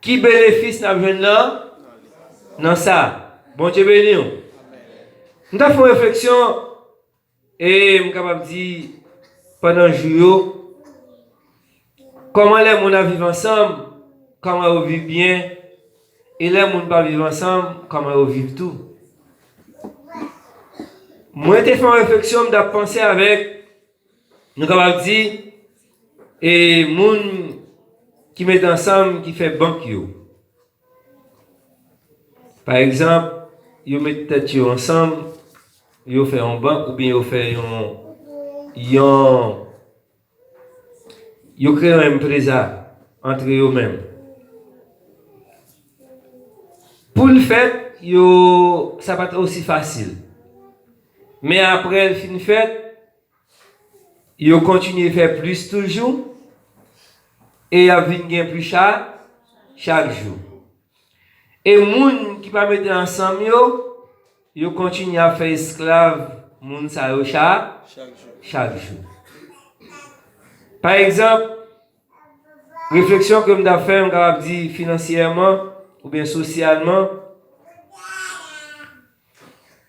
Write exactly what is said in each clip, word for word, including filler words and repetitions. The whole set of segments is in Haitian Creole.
Ki benefis n ap jwenn nan, nan sa? Bondye beni w. M t ap fè yon refleksyon, e m kapab di, pandan jou yo, kòman lè moun ap viv ansanm, kòman yo viv byen, e lè moun pa viv ansanm, kòman yo viv tou. Mwen te fè yon refleksyon, m t ap panse avèk, nou kapab di, e moun ki met ansanm, ki fè bank yo. Pa egzanp, yo met tèt yo ansanm, yo fè yon bank oubyen yo fè yon, yon, yo kreye yon empreza antre yo menm. Pou l fèt, yo, sa pa t osi fasil. Men apre l fin fèt, yo kontinye fè plis toujou, e y ap vin gen plis cha-, chak jou. E moun ki pa mete ansanm yo, yo kontinye ap fè esklav moun sa yo cha-, chak jou. Pa egzanp, refleksyon ke m t ap fè, m kapab di finansyèman oubyen sosyalman,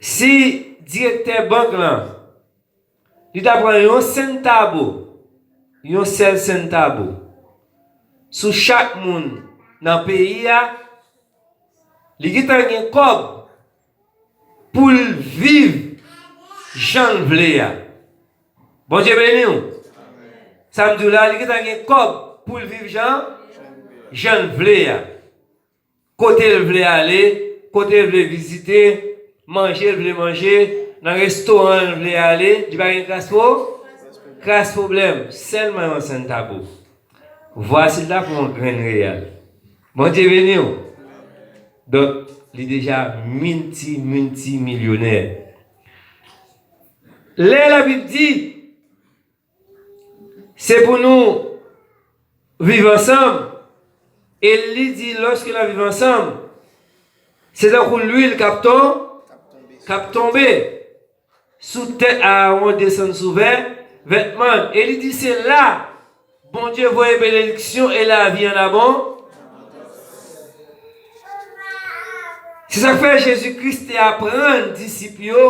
si direktè bank lan, li ta pran yon sentabo, yon sèl sentabo, sou chak moun nan peyi a, li gentan gen kòb pou l viv jan l vle a. Bondye beni w. Sa m di w la, li gentan gen kòb pou l viv jan, jan l vle a. Kote l vle ale, kote l vle vizite, manje l vle manje, nan restoran l vle ale, li pa gen kras pwo-, kras pwoblèm, sèlman yon sentabo. Vwasi l ta pran yon grenn reyal. Bondye beni w. Donk, li deja milti, milti milyonè. Lè Labib di, se pou nou viv ansanm, e li di, lòske n ap viv ansanm, se tankou lwil k ap ton-, k ap tonbe sou tèt Aawon, desann sou vè-, vètman l. E li di, se la Bondye voye benediksyon e lavi an abon-. Se sa k fè Jezi Kris te aprann disip yo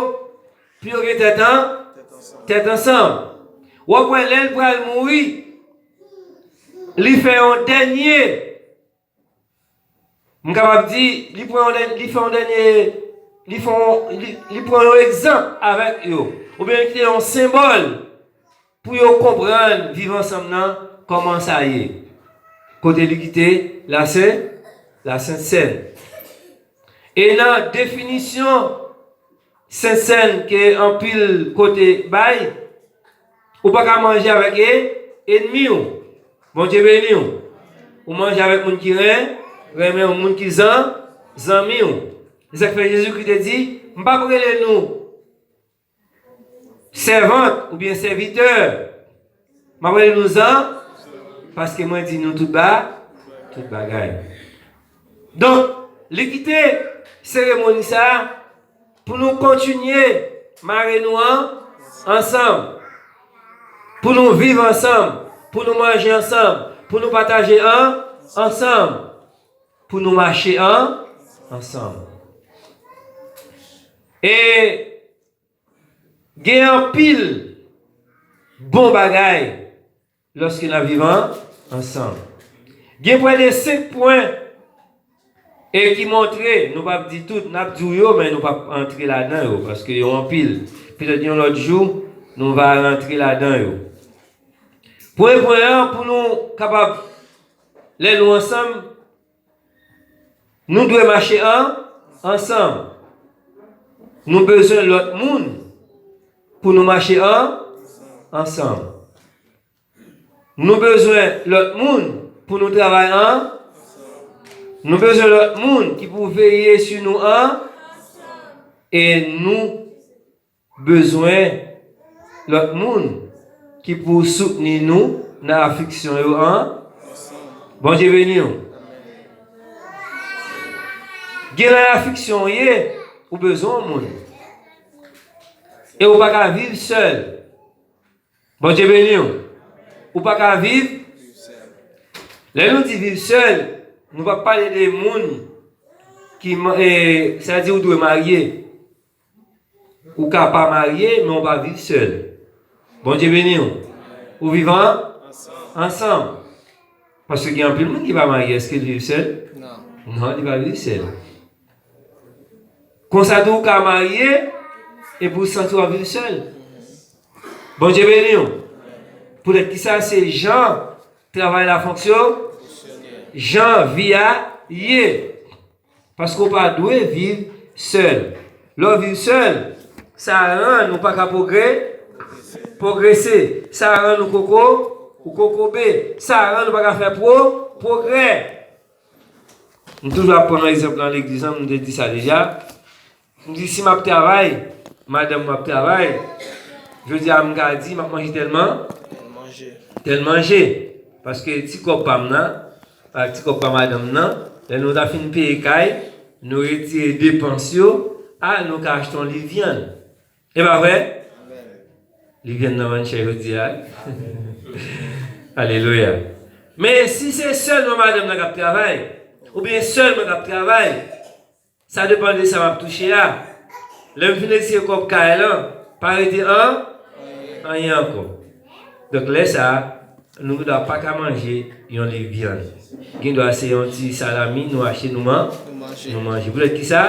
pou yo gen tèt an-, tèt ansanm. W ap wè lè l pral mouri, li fè yon dènye, m kapab di, li pran yon dèn-, li fè yon dènye, li fè yon, li, li pran yon egzanp avèk yo, oubyen li kite yon senbòl pou yo konprann viv ansanm nan, kòman sa ye. Kote li kite lasen-, lasent sèn. E nan definisyon sent sèn ke anpil kote bay, ou pa ka manje avèk e-, enmi w. Bondye beni w. Ou manje avèk moun ki ren-, renmen w, moun ki zan-, zanmi w. Se sa k fè Jezikri te di, m p ap rele nou sèvant oubyen sèvitè. M ap rele nou zan, paske mwen di nou tout ba-, tout bagay. Donk, li kite seremoni sa a pou nou kontinye mare nou an-, ansanm, pou nou viv ansanm, pou nou manje ansanm, pou nou pataje an-, ansanm, pou nou mache an-, ansanm. E gen anpil bon bagay lòske n ap viv an-, ansanm. Gen prè de senk pwen e ki montre, nou p ap di tout, n ap di w yo, men nou p ap antre ladan yo, paske yo anpil. Petèt yon lòt jou, nou va rantre ladan yo. Premye pwen an, pou nou kapab, lè nou ansanm, nou dwe mache an-, ansanm. Nou bezwen lòt moun pou nou mache an-, ansanm. Nou bezwen lòt moun pou nou travay an-, nou bezwen lòt moun ki pou veye sou nou an-, e nou bezwen lòt moun ki pou soutni nou nan afliksyon yo an-, Bondye beni w. Gen nan afliksyon w ye, ou bezwen yon moun. E ou pa ka viv sèl. Bondye beni w. Ou pa ka viv. Lè nou di viv sèl, Nou p ap pale de moun ki, e, sa di ou dwe marye. Ou ka pa marye, men ou pa viv sèl. Bondye beni w. Ou viv an? Ansanm. Paske gen anpil moun ki pa marye, èske li viv sèl? Non. Non, li pa viv sèl. Konsa tou, ou ka marye epi ou santi w ap viv sèl. Bondye beni w. Poutèt ki sa, se jan travay la fonksyone, jan vi a ye. Paske w pa dwe viv sèl. Lè w viv sèl, sa rann ou pa ka pwogre-, pwogrese. Sa rann ou koko, ou kokobe. Sa rann ou pa ka fè pwo-, pwogrè. M toujou ap pran egzanp nan legliz lan, m te di sa deja. M di si m ap travay, madanm mwen ap travay, jodi a m ka di m ap manje tèl man-, tèl manje. Paske ti kòb pa m nan, ak ti kòb pa madanm nan, lè nou ta fin peye kay, nou retire depans yo, a, nou ka achte yon liv vyann. E pa vre? Liv vyann nan vann chè jodi a. Alelouya. Men si se sèlman madanm nan k ap travay, oubyen sèl mwen k ap travay, sa depann de sa m ap touche a. Lè m fin retire kòb kay lan, pa rete an-, anyen ankò. Donk, lè sa a, nou gendwa pa ka manje yon liv vyann. Gendwa se yon ti salami nou achte, nou man-, nou manje. Poutèt ki sa?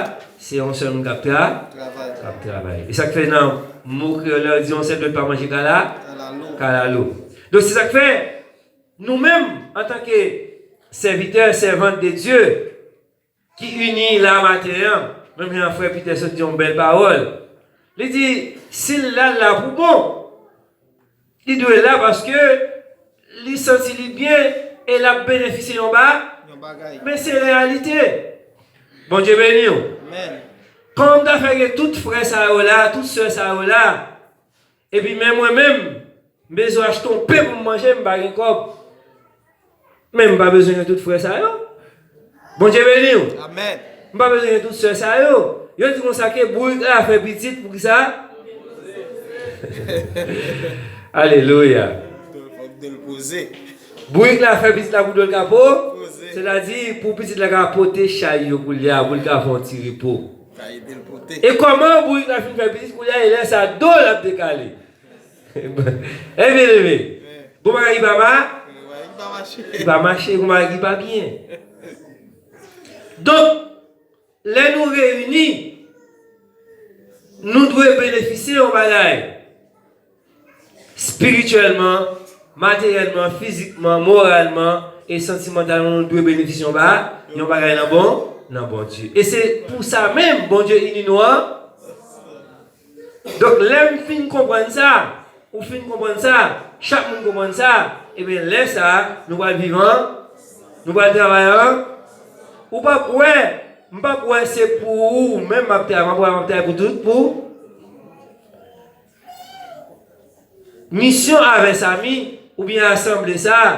Se yon sèl moun k ap tra-, k ap travay. E sa k fè nan mo kreyòl la, yo di yon sèl dwèt pa manje kala-, kalalou. Donk, se sa k fè, nou menm, antanke sèvitè, sèvant de Dye, ki ini la maten an, menm jan frè Peter sot di yon bèl pawòl. Li di, si l la, l la pou bon. Li dwe la paske li santi li byen e l ap benefisye yon ba-, men se reyalite. Bondye beni w. Kòman m ta fè gen tout frè sa yo la, tout sè sa yo la, epi men mwen menm, m bezwen achte yon pen pou m manje, m pa gen kòb. Men m pa bezwen gen tout frè sa yo. Bondye beni w. Amèn. M pa bezwen gen tout sè sa yo. Yo di konsa ke bourik la fè pitit, poukisa? Alelouya. Fòk de l poze. Bourik la fè pitit la pou do l ka po-, sètadi pou pitit la ka pote chay yo koulye a, pou l ka fè yon ti repo. Ka ede l pote. E kòman bourik la fin fè pitit koulye a, e lè sa do l ap dekale? E byen eme. Gon bagay ki pa ma-, ki pa mache, gon bagay ki pa byen. Donk, lè nou reyini, nou dwe benefisye yon bagay. Espirityèlman, materyèlman, fizikman, moralman e santimantalman, nou dwe benefisye yon ba-, yon bagay nan bon, nan Bondye. E se pou sa menm Bondye ini nou an. Donk, lè m fin konprann sa, ou fin konprann sa, chak moun konprann sa, ebyen, lè sa a, nou pral viv an, nou pral travay an, ou p ap wè, m p ap wè se pou ou menm m ap travay, m ap wè m ap travay pou tout, pou misyon avè Sami, oubyen asanble sa a,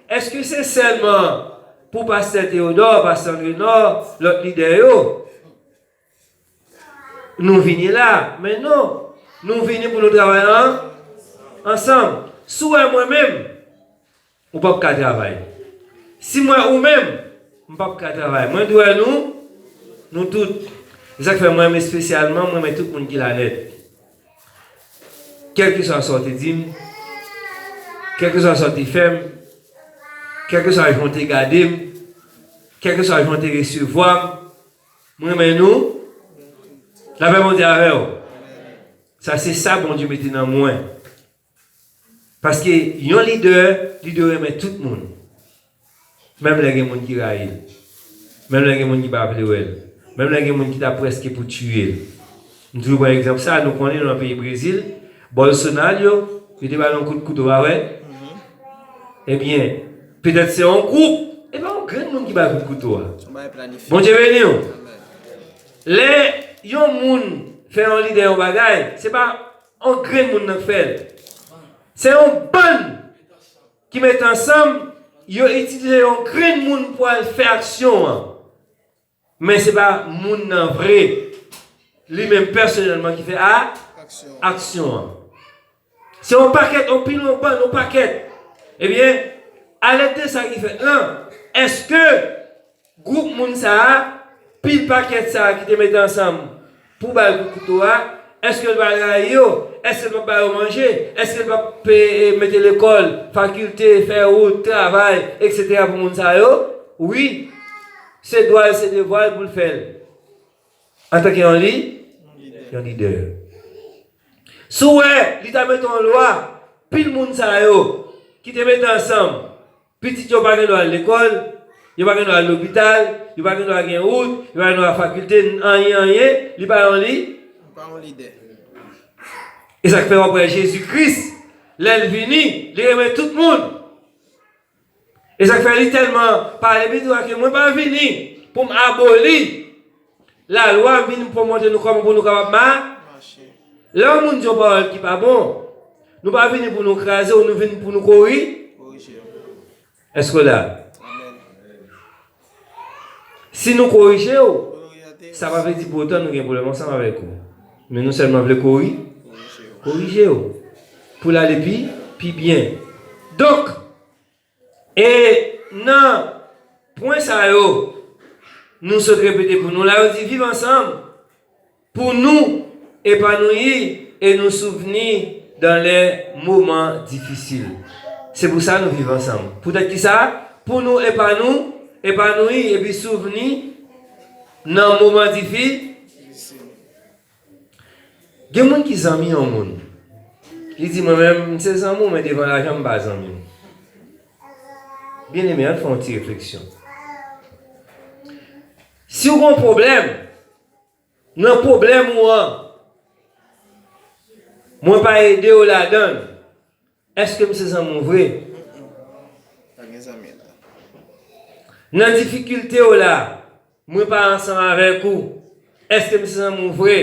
èske se sèlman pou pastè Teyodò, pastè Andrenò, lòt lidè yo? Nou vini la, men non, nou vini pou nou travay an-, ansanm. Si w wè mwen menm, ou p ap ka travay. Si m wè ou menm, m p ap ka travay. Mwen dwe wè nou, nou tout. Se sa k fè mwen renmen espesyalman, mwen renmen tout moun ki la nèt. Kèlkeswa sa w te di m, kèlkeswa sa w te fè m, kèlkeswa jan w te gade m, kèlkeswa jan w te resevwa m, mwen renmen nou. Lapè Bondye avè w. Sa se sa Bondye mete nan mwen. Paske yon lidè, li dwe renmen tout moun. Menm lè gen moun ki rayi l. Menm lè gen moun ki pa vle wè l. Menm lè gen moun ki ta prèske pou tiye l. M toujou pran egzanp sa, nou konnen nou nan peyi Brezil, Bolsonaro yo, yo te ba l yon kout kouto, pa vre? Ebyen, petèt se yon gwoup, e pa yon grenn moun ki ba l kout kouto a. Bondye beni w. Lè yon moun fè yon lidè yon bagay, se pa yon grenn moun nan k fè l. Se yon bann ki mete ansanm, yo itilize yon grenn moun pou al fè aksyon an. Men se pa moun nan vre, li menm pèsonèlman ki fè a-, aksyon an. Se yon pakèt, yon pil, yon bann, yon pakèt. Ebyen, alèd de sa ki fèt lan, èske moun sa a, pil pakèt sa a ki te mete ansanm pou ba yo kout kouto a, èske l va rayi yo? Èske l va ba yo manje? Èske l va pe, e, mete lekòl, fakilte, fè wout, travay, etsetera pou moun sa yo? Wi, se dwa l, se devwa l pou l fè l. Antanke yon li, yon lidè. Si w wè, li ta mete yon lwa, pil moun sa yo ki te mete ansanm, pitit yo pa gen dwa al lekòl, yo pa gen dwa al lopital, yo pa gen dwa gen wout, yo pa gen dwa fakilte, anyen, anyen, li pa yon li. Li pa yon lidè. E sa k fè w ap wè Jezi Kris, lè l vini, li renmen tout moun. E sa k fè li tèlman pale, li di ke mwen pa vini pou m aboli lalwa, m vini pou m montre nou kòman pou nou kapab ma-, mache. Lè yon moun di yon pawòl ki pa bon, nou pa vini pou nou kraze w, nou vini pou nou kori-, korije w. Èske w la? Amèn. Si nou korije w, sa pa vle di pou otan nou gen pwoblèm ansanm avèk ou. Men nou sèlman vle kori-, korije w. Pou l ale pi, pi byen. Donk, e nan pwen sa yo, nou sot repete pou nou la, yo di viv ansanm pou nou epanouyi e nou souvni dans les moments difficiles. Se pou sa nou viv ansanm. Poutèt ki sa? Pou nou epanou-, epanouyi epi souvni nan moman difi-, Gen moun ki zanmi yon moun. Li di, mwen menm, m se zanmi w, men devan lajan, m pa zanmi w. Byeneme, ann fè yon ti refleksyon. Si w gen yon pwoblèm, nan pwoblèm ou an, mwen pa ede w ladan l, èske m se zanmi w vre? Pa gen zanmi la. Nan difikilte w la, mwen pa ansanm avèk ou. Èske m se zanmi w vre?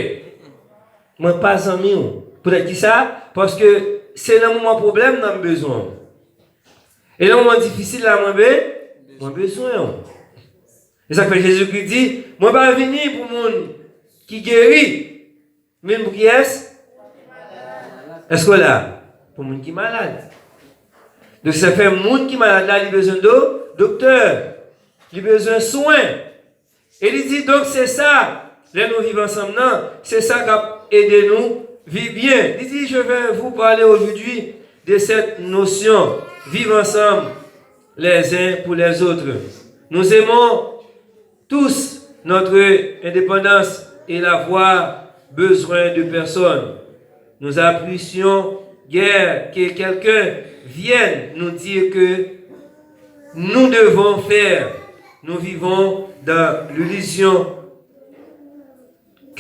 Mwen pa zanmi w. Poutèt ki sa? Paske se nan moman pwoblèm nan m bezwen w. E nan moman difisil la, mwen be-, mwen bezwen w. E sa k fè Jezikri di, mwen pa vini pou moun ki geri, men pou kiyès? Èske w la? Pou moun ki malad. Donk, sa fè moun ki malad la, li bezwen do-, doktè. Li bezwen swen. E li di, donk, se sa, lè nou viv ansanm nan, se sa k ap ede nou viv byen. Li di, je vais vous parler aujourd'hui de cette notion, vivre ensemble les uns pour les autres. Nous aimons tous notre indépendance et n'avoir besoin de personne. Nous apprécions guère que quelqu'un vienne nous dire que nous devons faire. Nous vivons dans l'illusion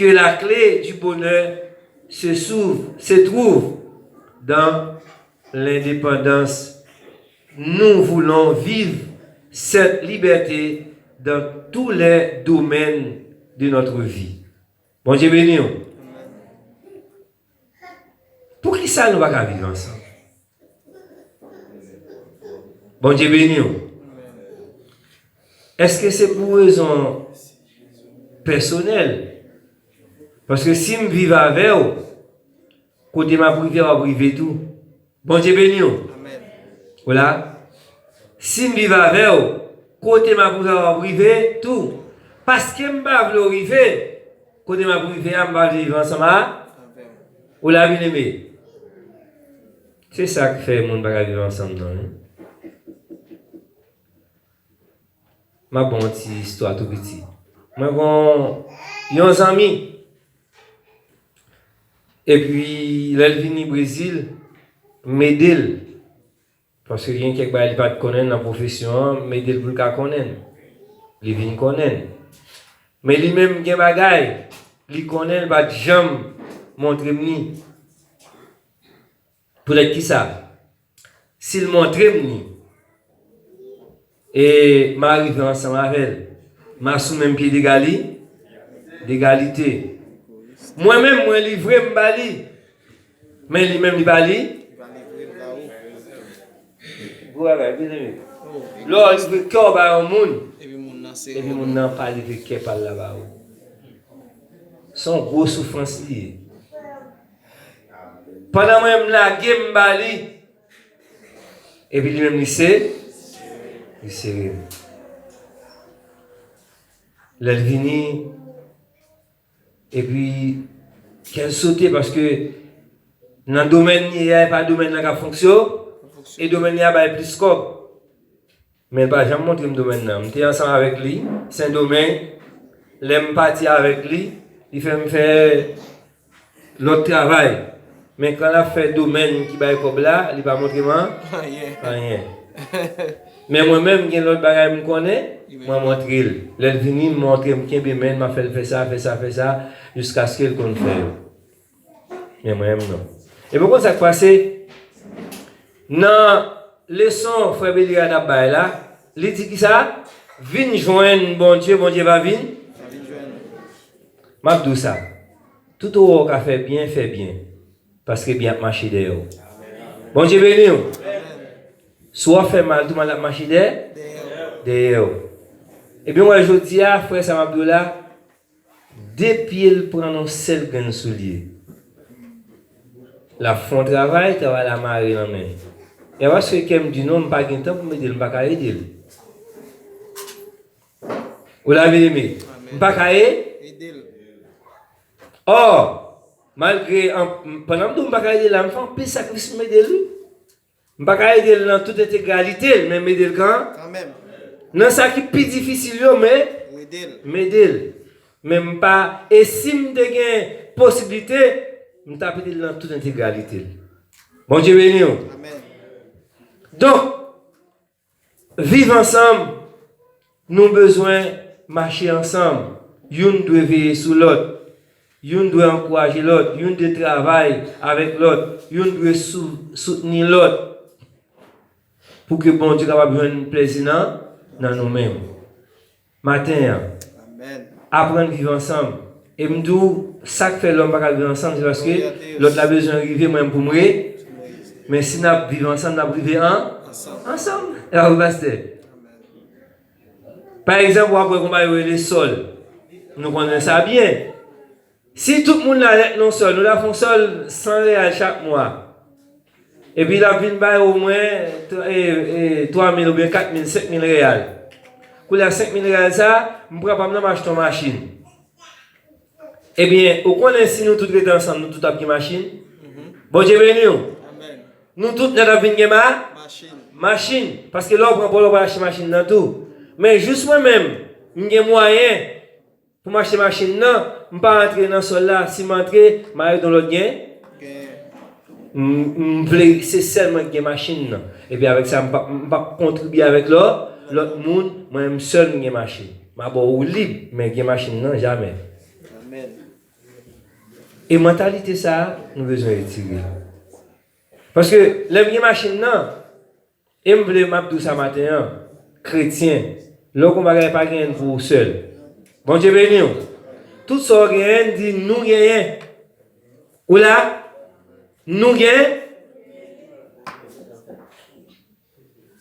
que la clé du bonheur se trouve, se trouve dans l'indépendance. Nous voulons vivre cette liberté dans tous les domaines de notre vie. Bondye beni w. Poukisa nou pa ka viv ansanm? Bondye beni w. Èske se pou rezon pèsonèl? Paske si m viv avè w, kote m ap rive a, w ap rive tou. Bondye beni w. Amèn. Ou la? Si m viv avè w, kote m ap rive a, w ap rive tou. Paske m pa vle w rive, kote m ap rive a, m pa vle viv ansanm a. Avè w. Ou la, byeneme? Se sa k fè moun pa ka viv ansanm nan, wi. M ap ba w yon ti istwa tou piti. Mwen gen yon zanmi. Epi, lè l vini Brezil, m ede l. Paske gen kèk bagay li pa t konnen nan pwofesyon an, m ede l pou l ka konnen. Li vin konnen. Men li menm gen bagay, li konnen, li pa t janm montre m li. Poutèt ki sa? Si l montre m li, e m a rive ansanm avè l, m a sou menm pye degali-, degalite. Mwen menm, mwen livre m ba li. Men li menm, li ba li. Gwo bagay, mezanmi. Lè w livre kè w ba yon moun, epi moun nan pa livre kè pa l la ba ou. Se yon gwo soufrans li ye. Pandan mwen, m lage m ba li. Epi li menm, li se-, li sere m. Lè l vini, epi kè l sote, paske nan domèn li ye a, e pa domèn nan k ap fonksyon, e domèn li a bay plis kòb. Men l pa janm montre m domèn nan. M te ansanm avèk li, Sendomeng. Lè m pati avèk li, li fè m fè lòt travay. Men kan l ap fè domèn ki bay kòb la, li pa montre m an- Anyen. Anyen. Men mwen menm, gen lòt bagay m konnen, mwen montre l. Lè l vini, m montre m, kenbe men l, m ap fè l fè sa, fè sa, fè sa, jiskaske l konn fè yo. Men mwen menm, non. Epi w konn sa k pase? Nan leson frè Belira t ap bay la, li di ki sa? Vin jwenn Bondye, Bondye va vin. M ap di w sa. Tout ou wè w ka fè byen, fè byen. Paske byen ap mache dèyè w. Bondye beni w. Si w ap fè mal, tou mal ap mache dè-, dèyè w. Ebyen, w wè, jodi a, frè sa m ap di w la, de pye l pran nan sèl grenn soulye. L ap fè yon travay, travay la mare nan men l. E paske kè m di non, m pa gen tan pou m ede l, m pa ka ede l. Ou la, byeneme? M pa ka e- Ede l. Ò, malgre an- m- pandan m di w m pa ka ede l la, m fè anpil sakrifis pou m ede l, wi. M pa ka ede l nan tout entegralite l, men m ede l kan- Kanmenm. Nan sa ki pi difisil yo, men Ou ede l. M ede l. Men m pa, e si m te gen posiblite, m t ap ede l nan tout entegralite l. Bondye beni w. Amèn. Donk, viv ansanm, nou bezwen mache ansanm. Youn dwe veye sou lòt. Youn dwe ankouraje lòt. Youn dwe travay avèk lòt. Youn dwe sou- soutni lòt. Pou ke Bondye kapab jwenn plezi nan, nan nou menm. Maten an, Amèn. Aprann viv ansanm. E m di w, sa k fè lòm pa ka viv ansanm, se paske Glory à Dieu. Lòt la bezwen rive, mwen pou m re-, Pou m reyisi. Men si n ap viv ansanm, n ap rive an-, Ansanm. Ansanm. E pa vre, pastè? Amèn. Pa egzanp, w ap wè konpa yo rele sòl. Nou konnen sa byen. Si tout moun la nèt nan sòl, nou la fè yon sòl san reyal chak mwa. Epi l ap vin bay omwen twa- e, e, twa mil oubyen kat mil, senk mil reyal. Koulye a senk mil reyal sa, m pran pa m nan m achte yon machin. Ebyen, ou konnen si nou tout rete ansanm, nou tout ap gen machin? Bondye beni w. Amèn. Nou tout nèt ap vin gen ma-, Machin. Machin. Paske lè w pran pa w, w pral achte machin nan tou. Men jis mwen menm, m gen mwayen pou m achte machin nan, m pa antre nan sòl la. Si m antre, m a rete yon lòt gen. Gen. M, m vle se sèl mwen ki gen machin nan. Epi avèk sa, m p ap, m p ap kontribye avèk lò-, lòt moun, mwen menm sèl m gen machin. M a ba w woulib, men gen machin nan, jamè. Amèn. E mantalite sa a, nou bezwen retire. Paske lè m gen machin nan, e m vle m ap di w sa maten an, kretyen, lè w gen yon bagay, pa genyen l pou ou sèl. Bondye beni w. Tout sa w genyen, di nou genyen. Ou la? Nou genyen?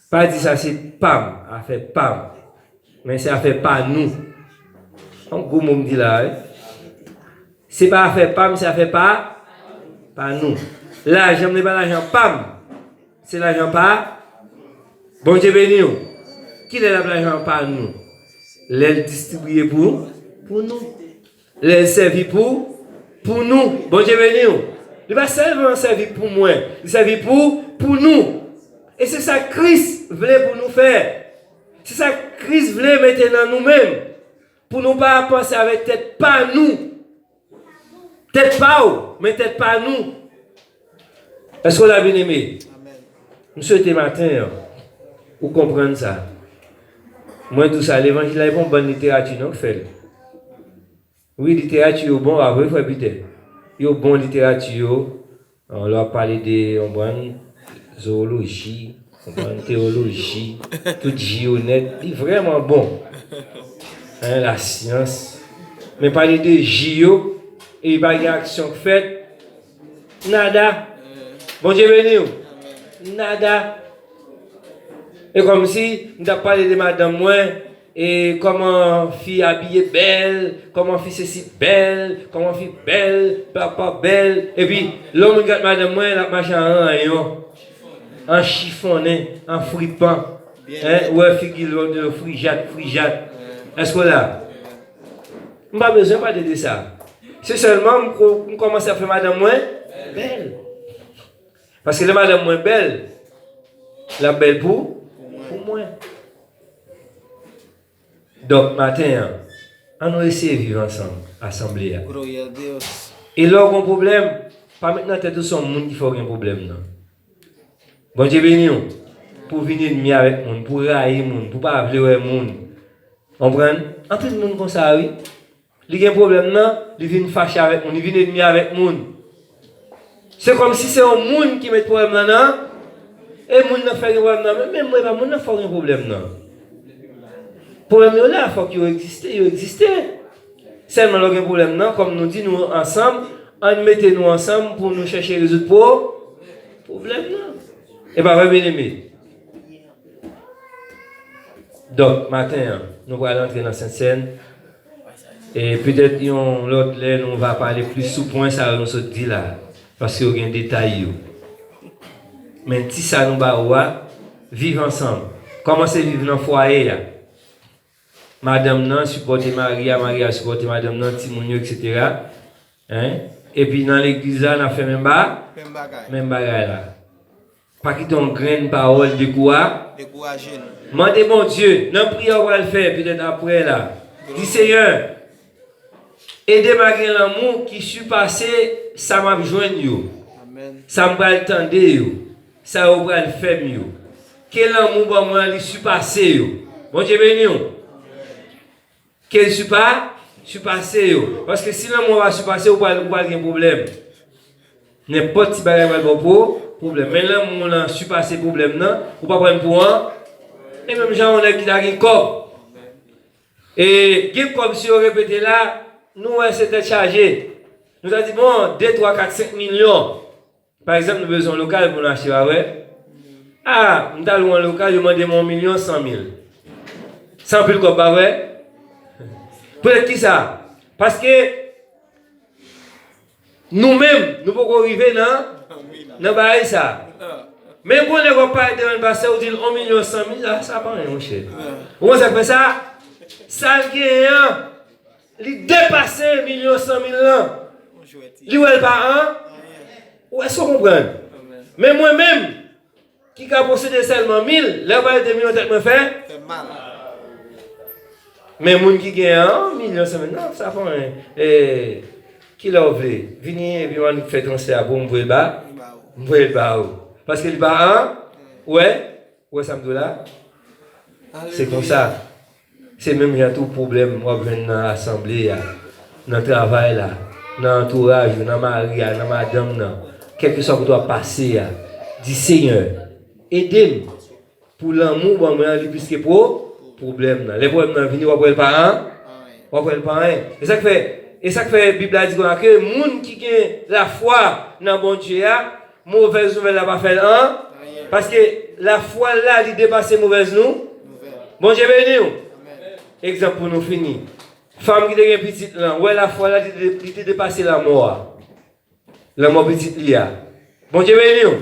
Pa di sa se pa m, afè pa m. Men se afè pa nou. Yon gwo mo m di la, wi. Se pa afè pa m, se afè pa, pa nou. Lajan m, se pa lajan pa m. Se lajan pa. Bondye beni w. Kilè l ap lajan pa nou? Lè l distribiye pou, pou nou. Lè l sèvi pou, pou nou. Bondye beni w. Li pa sèlman sèvi pou mwen. Li sèvi pou, pou nou. E se sa Kris vle pou nou fè. Se sa Kris vle mete nan nou menm. Pou nou pa panse avèk tèt pa nou. Tèt pa w, men tèt pa nou. Èske w la, byeneme? Amèn. M swete maten an, ou konprann sa. Mwen di w sa, levanjil la, e pa yon bann literati non k fè l. Wi, literati yo bon, pa vre, frè Pitè? Yo bon, literati yo. Lè w ap pale de yon bann zooloji, yon bann teyoloji, tout ji yo nèt, li vrèman bon. Hein, la science. Men pale de ji yo, e pa gen aksyon k fèt, nada. Bondye beni w. Nada. E kòmsi m t ap pale de madanm mwen, e kòman fi abiye bèl, kòman fi sesi bèl, kòman fi bèl, papa bèl. Epi, lè yon moun gade madanm mwen, l ap mache an ranyon, an chifonnen, an fripan. Hein, ou wè figi l, yo frijat, frijat. Èske w la? M pa bezwen pale de sa. Se sèlman m ko- m kòmanse ap fè madanm mwen bèl. Paske lè madanm mwen bèl, l ap bèl pou, pou mwen. Donk, maten an, ann nou eseye viv ansanm, asanble a. Gloria a Dios. E lè w gen pwoblèm, pa met nan tèt ou se yon moun ki fè w gen pwoblèm nan. Bondye beni w. Pou w vin ènmi avèk moun, pou w rayi moun, pou w pa vle wè moun. Konprann? Anpil moun konsa, wi. Li gen pwoblèm nan, li vin fache avèk moun, li vin ènmi avèk moun. Se kòmsi se yon moun ki met pwoblèm nan nan, e moun nan fè gen pwoblèm nan. Men, men mwen, e pa moun nan fè w gen pwoblèm nan. Pwoblèm yo la, fòk yo egziste, yo egziste. Sèlman lè w gen pwoblèm nan, kòm nou di nou ansanm, ann mete nou ansanm pou nou chèche rezoud pwo- pwoblèm nan. E pa vre, byeneme? Donk, maten an, nou pral antre nan Sentsèn. E petèt yon lòt lè, nou va pale plis sou pwen sa yo nou sot di la, paske yo gen detay yo. Men ti sa nou ba ou a, viv ansanm. Kòmanse viv nan fwaye a. Madanm nan sipòte mari a, mari a sipòte madanm nan, timoun yo, etsetera. Hein? Epi nan legliz la, n ap fè menm ba, Menm bagay. Menm bagay la. Pa kite yon grenn pawòl dekoura- Dekouraje nou. Mande Bondye, nan priyè w pral fè, petèt aprè la. Di, Senyè, ede m a gen lanmou ki sipase sa m ap jwenn yo, Amèn. Sa m pral tande yo, sa yo pral fè m yo. Ke lanmou ban mwen an, li sipase yo. Bondye beni w. Ke l sipa- sipase yo. Paske si lanmou an pa sipase, ou pral, ou pral gen pwoblèm. Nenpòt ti bagay pral ba w pwo- pwoblèm. Men lanmou w lan sipase pwoblèm nan, ou pa pran l pou an. E menm jan yon nèg ki ta gen kòb. E gen kòb, si yo repete la, nou wè se tèt chaje. Nou ta di, bon, de, twa, kat, senk milyon. Pa egzanp, nou bezwen yon lokal pou nou achte, pa vre? A, m t al yon lokal, yo mande m yon milyon san mil. Se anpil kòb, pa vre? Poutèt ki sa? Paske nou menm, nou poko rive nan, nan bagay sa. Men gon nèg w ap pale devan l, pastè, ou di l yon milyon san mil, la, sa pa anyen, monchè. Ou konn sa k fè sa? Sa l genyen an, li depase milyon san mil lan. Li wè l pa an. Ou èske w konprann? Men mwen menm, ki ka posede sèlman mil, lè yo pale de milyon, tèt mwen fè. Fè mal. Men moun ki gen an milyon san mil, non, sa fè anyen. E, kilè w vle? Vini, epi m annik fè transfè a pou m voye l ba, m voye l ba ou. Paske li pa an, ou wè? Ou wè sa m di w la? Se konsa. Se menm jan tou pwoblèm w ap jwenn nan asanble a, nan travay la, nan antouraj ou, nan mari a, nan madanm nan, kèlkeswa kote w ap pase a. Di, Senyè, ede m pou lanmou w ban mwen an li plis ke pwo- pwoblèm nan. Lè pwoblèm nan vini, w ap wè l pa an, w ap wè l pa anyen. E sa k fè, e sa k fè Bib la di konsa ke moun ki gen lafwa nan Bondye a, Movèz nouvèl la pa fè l an. Paske lafwa l la, li depase movèz nou. Bondye beni w. Egzanp pou nou fini. Fanm ki te gen pitit lan, wè lafwa l la, li te, li te depase lanmò a. Lanmò pitit li a. Bondye beni w.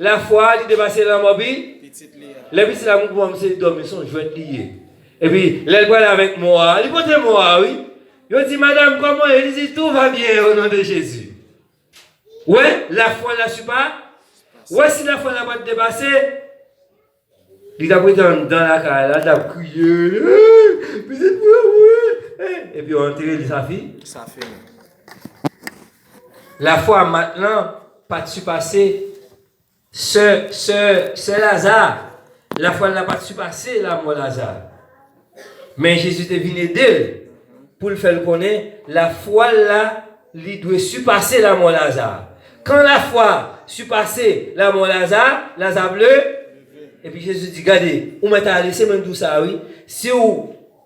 Lafwa a, li depase lanmò pi- Pitit li a. Lè pitit la mouri, kòmanse dòmi, se yon jwèt li ye. Epi, lè l prale avèk mò a, li pote mò a, wi. Yo di, Madam, kòman w ye? Li di, Tout va bien, au nom de Jésus. Ou wè, lafwa l la sipa-, ou wè, si lafwa l la pa t depase, li t ap rete anndan lakay la, li t ap kriye, Pitit mwen mouri. Epi yo antere li, sa fi- Sa fini. Lafwa Mat lan pa t sipase sè, sè, sè Laza. Lafwa l la pa t sipase lamò Laza. Men Jezi te vin ede l pou l fè l konnen lafwa l la, li dwe sipase lamò Laza. Kan lafwa sipase lamò Laza, Laza ap le-, epi Jezi di, Gade, ou mèt ale, se mwen k di w sa a, wi. Si w,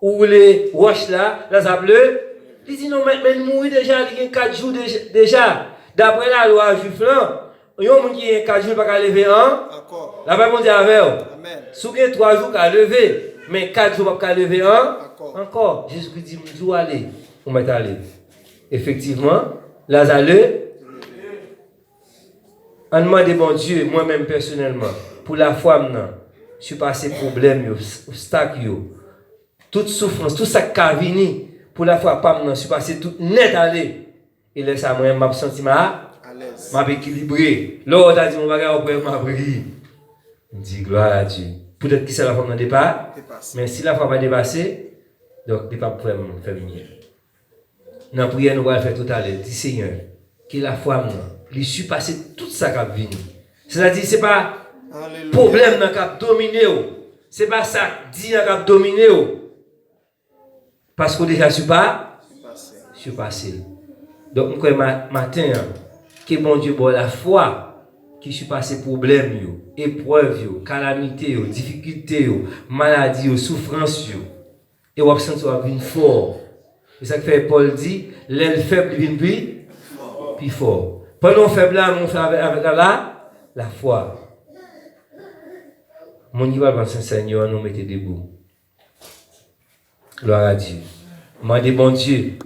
ou woule wòch la, Laza ap le-, li di, Non, mèt, men l mouri deja, li gen kat jou deja, deja. Daprè lalwa jwif lan, yon moun ki gen kat jou, li pa ka leve an-, Ankò. Lapè Bondye avè w. Amèn. Si w gen twa jou, w ka leve. Men kat jou, w p ap ka leve an-, Ankò. Ankò. Jezikri di, M di w ale, ou mèt ale. Efektivman, Laza le-, ann mande Bondye, mwen menm pèsonèlman, pou lafwa m nan sipase pwoblèm yo, obstak yo, tout soufrans, tout sa k ka vini Pou lafwa pa m nan sipase tout nèt ale. E lè sa a, mwen menm, m ap santi m a, m ap ekilibre. Lè w ta di m yon bagay, w ap wè m ap ri. M di, "Gloire à Dieu." Poutèt ki sa lafwa m nan depa-, men si lafwa pa depase, donk, li p ap vrèman fè m byen. Nan priyè nou pral fè toutalè, di, "Senyè, ke lafwa m nan, li sipase tout sa k ap vini." Sètadi, se pa pwoblèm nan k ap domine w. Se pa sa k di an k ap domine w. Paske w deja sipa-, sipase l. Donk, m kwè ma-, maten an, ke Bondye ba w lafwa ki sipase pwoblèm yo, eprèv yo, kalamite yo, difikilte yo, maladi yo, soufrans yo. E w ap santi w ap vin fò. E sa k fè Pòl di, lè l fèb, li vin pi, pi fò. Pandan w fèb la, men w fè avèk, avèk la, la, lafwa. Moun ki pral pran Sentsenyè an, nou mete debou. Gloire à Dieu. Mande Bondye